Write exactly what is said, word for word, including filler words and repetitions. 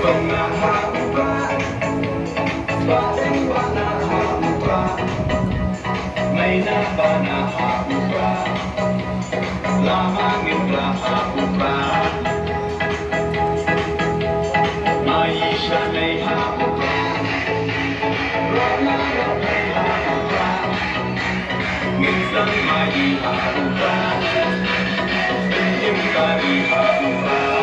Dong na ha u Prah, Bah dang wah na ha u Prah, mei na ba na ha u Prah, la ma ngin Prah ha u Prah. Ma i sha nei ha u Prah, rah na rah nei ha u Prah, ngin sang ma i ha u Prah, ngin im ka i ha u Prah.